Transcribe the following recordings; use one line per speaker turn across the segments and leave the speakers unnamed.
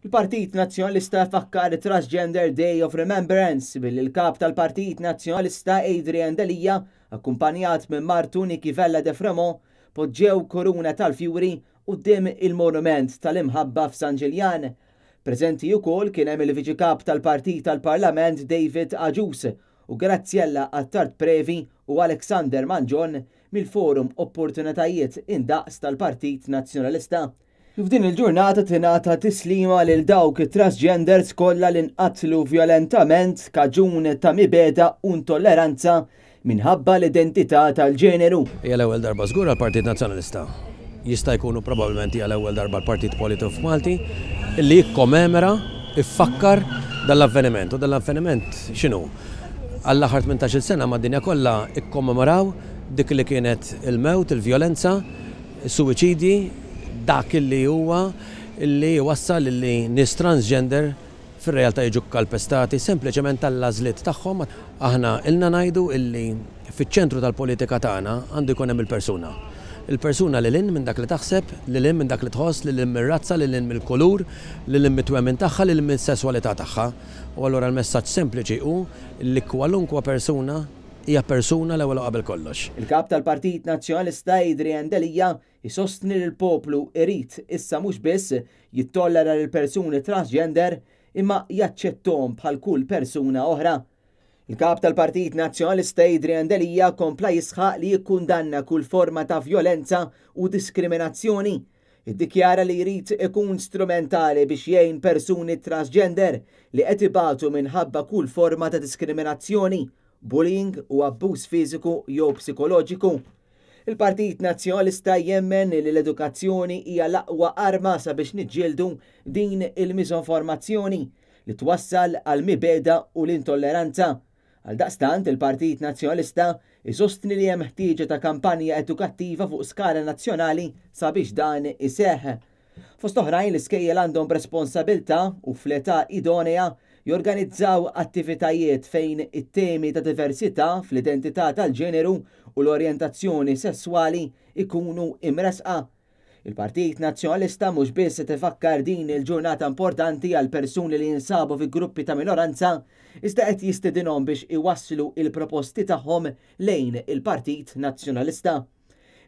Il-Partit Nazzjonalista fakkar Transgender Day of Remembrance billi l-kap tal-Partit Nazzjonalista Adrian Delia, akkumpanjat minn martu Nickie Vella de Fremont, poġġew kuruna tal-fjuri quddiem il-Monument tal-Imħabba f'San Ġiljan. Preżenti wkoll kien hemm il-Viċi Kap tal-Partit tal-Parlament David Agius u Graziella Attard Previ u Alexander Mangion mill-Forum Opportunitajiet Indaqs tal-Partit Nazzjonalista. F'din il-ġurnata tingħata tislima lil dawk it-transgenders kollha li nqatlu vjolentament kaġun ta' mibegħda u intolleranza minħabba l-identità tal-ġeneru.
Hija l-ewwel darba żgur għall-Partit Nazzjonalista. Jista' jkun u probabbilment hija l-ewwel darba l-partit politiku f'Malti illi jikkomemora, ifakkar dan l-avveniment. U dan l-avveniment x'inhu? Għall-aħħar 18-il sena mad-dinja kollha ikkommemoraw dik li kienet il-mewt, il-vjolenza, is-suwiċidji, dak illi huwa illi jwassal illi nies transgender fir-realtà jiġu kkalpestati sempliċement għall-għażliet tagħhom. Aħna ilna ngħidu illi fiċ-ċentru tal-politika tagħna għandu jkun hemm il-persuna. Il-persuna lil hinn minn dak li taħseb, lil hinn minn dak li tħoss, lil hinn mir-razza, lil hinn mill-kulur, lil hinn mit-twemmin tagħha, lil hinn mis-sesswalità tagħha. U allura l-messaġġ sempliċi hu li kwalunkwa persuna hija persuna l-ewwel u qabel kollox.
Il-Kap tal-Partit Nazzjonalista Adrian Delia jsostni li l-poplu irid issa mhux biss jittollera lil persuni transgender imma jaċċetthom bħal kull persuna oħra. Il-Kap tal-Partit Nazzjonalista Adrian Delia kompla jisħaq li jikkundanna kull forma ta' vjolenza u diskriminazzjoni. Iddikjara li jrid ikun strumentali biex jgħin persuni transgender li qed ibatu minħabba kull forma ta' diskriminazzjoni, bullying u abbuż fiżiku jew psikoloġiku. Il-Partit Nazzjonalista jemmen li l-edukazzjoni hija l-aqwa arma sabiex niġġieldu din il-miżinformazzjoni li twassal għal mibegħda u l-intolleranza. Għaldaqstant, il-Partit Nazzjonalista isostni li hemm ħtieġa ta' kampanja edukattiva fuq skala nazzjonali sabiex dan iseħħ. Fost oħrajn, l-iskejjel għandhom b'responsabilità u fl-età idonea jorganizzaw attivitajiet fejn it-temi ta' diversità fl-identità tal-ġeneru u l-orjentazzjoni sesswali ikunu imresqa. Il-Partit Nazzjonalista mhux biss qed ifakkar din il-ġurnata importanti għal persuni li jinsabu fi gruppi ta' minoranza, iżda qed jistedinhom biex iwasslu il-proposti tagħhom lejn il-Partit Nazzjonalista.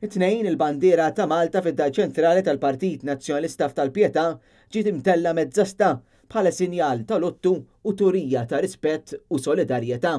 It-Tnejn, il-bandiera ta' Malta fid-Dar Ċentrali tal-Partit Nazzjonalista f'Tal-Pietà ġiet imtella' mezzasta bħala sinjal ta' luttu u turija ta' rispett u solidarjetà.